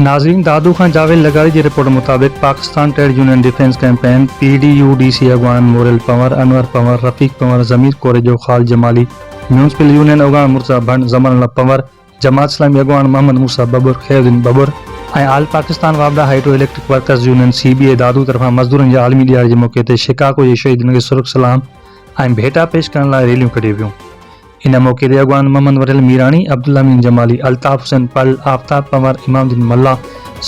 ناظرين دادو کان جاويد لغاري جي رپورٽ مطابق Pakistan trade union defence campaign, P D U D C اڳواڻن موريل پنور، انور پنور، رفيق پنور، ضمير ڪوريجو، خالد جمالي، ميونسپل يونين اڳواڻ مرتضيٰ ڀنڊ، زمان الله پنور، جماعت اسلامي اڳواڻ محمد موسيٰ ٻٻر، خيرالدين ٻٻر ۽ آل پاڪستان واپڊا hydro electric workers union C B اي دادو طرفان مزدورن جي عالمي ڏهاڙي جي موقعي تي شڪاگو جي شهيدن کي سرخ سلام ۽ ڀيٽا پيش ڪرڻ لاء ريليون ڪڍيون ويون. ان موقعي تي اڳواڻن محمد وريل ميراڻي، عبدالامين جمالي، الطاف حسين پل، آفتاب پنور، امام الدين ملاح،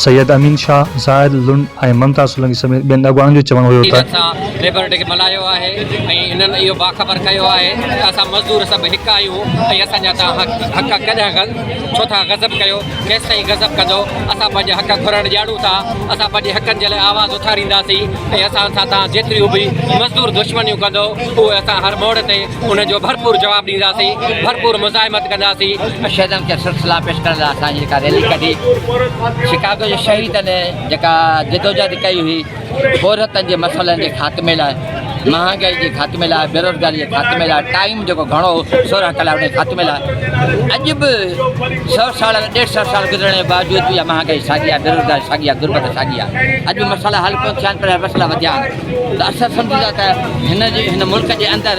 سيد امين شاهه، زاهد لنڊ ۽ ممتاز سولنگي سميت ٻين اڳواڻن جو چوڻ هيو ته. عقيدت سان ليبر ڊي کي ملهايو آهي ۽ انهن اهو باخبر ڪيو آهي ته اسان مزدور سڀ هڪ آهيون ۽ اسان جا توهان حق ڪڏهن ڇو ٿا غضب ڪيو ڪيستائين غضب ڪندو اسان پنهنجا حق گهرڻ ڄاڻون ٿا اسان پنهنجي حقن جي لاء آواز اٿارينداسين ۽ اسان سان توهان جيتريون به مزدور دشمنيون ڪندو اهي اسان هر موڙ تي ان جو ڀرپور جواب ڏينداسين، ڀرپور مزاحمت ڪنداسين. شهيدن کي سرخ سلام پيش ڪرڻ لاء اسان جيڪا ريلي ڪڍي، شڪاگو جي شهيدن جيڪا جدوجهد ڪئي هئي پورهيتن جي مسئلن جي خاتمي لاء، مهانگائي جي خاتمي لاء، بيروزگاري جي خاتمي لاء، ٽائيم جيڪو گهڻو هو 16 ڪلاڪ ان جي خاتمي لاء، اڄ به سئو سال ڏيڍ سئو سال گذرڻ جي باوجود به اها مهانگائي ساڳي آهي، بيروزگاري ساڳي آهي، غربت ساڳي آهي، اڄ به مسئلا حل ڪونه ٿيا آهن پر مسئلا وڌيا آهن. ته اسان سمجهون ٿا ته هن جي هن ملڪ جي اندر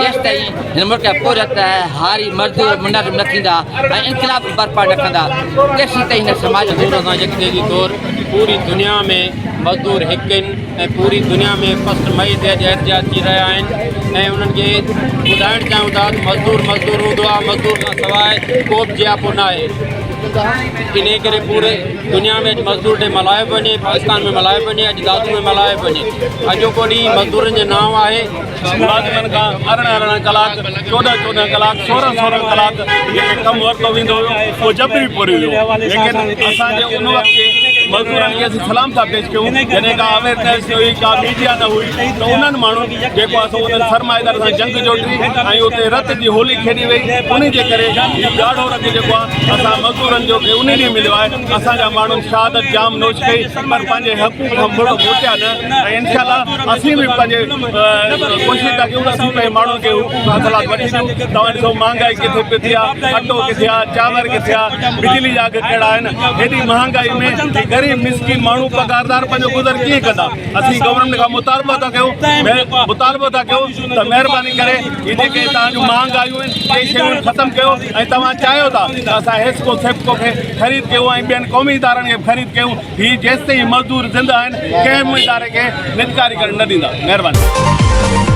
جيستائين هن ملڪ جا پورهيت هاري مزدور منظم نه ٿيندا ۽ انقلاب برپا نه ڪندا تيسين تائين هن سماج مزدور سان يڪجهتي طور پوري دنيا ۾ مزدور هڪ آهن ۽ پوري دنيا ۾ فسٽ مئي تي اڄ احتجاج ٿي رهيا آهن ۽ انهن کي ٻڌائڻ چاهيون ٿا ته مزدور مزدور هوندو آهي مزدور کان سواء ڪو به جياپو نه آهي انهي ڪري پوري دنيا ۾ اڄ مزدور ڊي ملهايو پيو وڃي، پاڪستان ۾ ملهايو پيو وڃي، اڄ دادو ۾ ملهايو پيو وڃي. اڄوڪو ڏينهن مزدورن جي نانء آهي. ملازمن کان ارڙهن ارڙهن ڪلاڪ، چوڏهن چوڏهن ڪلاڪ، سورهن سورهن ڪلاڪ جيڪي ڪم ورتو ويندو هيو اهو جبري پورهيو هيو ليڪن اسان جي ان وقت جي مزدورن کي اسين سلام ٿا پيش ڪيون جڏهن ڪا اويرنيس نه هئي ڪا ميڊيا نه هئي ته انهن ماڻهن جيڪو آهي سو انهن سرمائيدار سان جنگ جوٽي ۽ اتي رت جي هولي کيڏي وئي انهي جي ڪري هي ڳاڙهو رنگ جيڪو آهي اسان مزدورن جو کي انهي ڏينهن مليو آهي اسان جا ماڻهن شهادت جام نوش ڪئي پر پنهنجي حقوق کان مڙ موٽيا نه ۽ انشاء الله اسين به پنهنجي ڪوشش ٿا ڪيون ته اسين پنهنجي ماڻهن کي حقوق حاصلات وٺي ڏيون توهان ڏسو مهانگائي ڪٿي پھتي آهي اٽو ڪٿي آهي چانور ڪٿي آهي بجلي جا اگهه ڪهڙا آهن هيڏي مهانگائي ۾ غريب مسڪين ماڻهو پگهاردار پنهنجو گذر ڪيئن ڪندا اسين گورنمينٽ کان مطالبو ٿا ڪيون مطالبو ٿا ڪيون ته مهرباني ڪري هي جيڪي توهان جون مهانگايون آهن اهي شيون ختم ڪيو ۽ توهان چاهيو ٿا ته اسان حيسڪو سيپڪو کي خريد ڪيون ۽ ٻين قومي ادارن کي به خريد ڪيون هي جيستائين مزدور زنده آهن ڪنهن به اداري کي نجڪاري ڪرڻ نه ڏيندا مهرباني.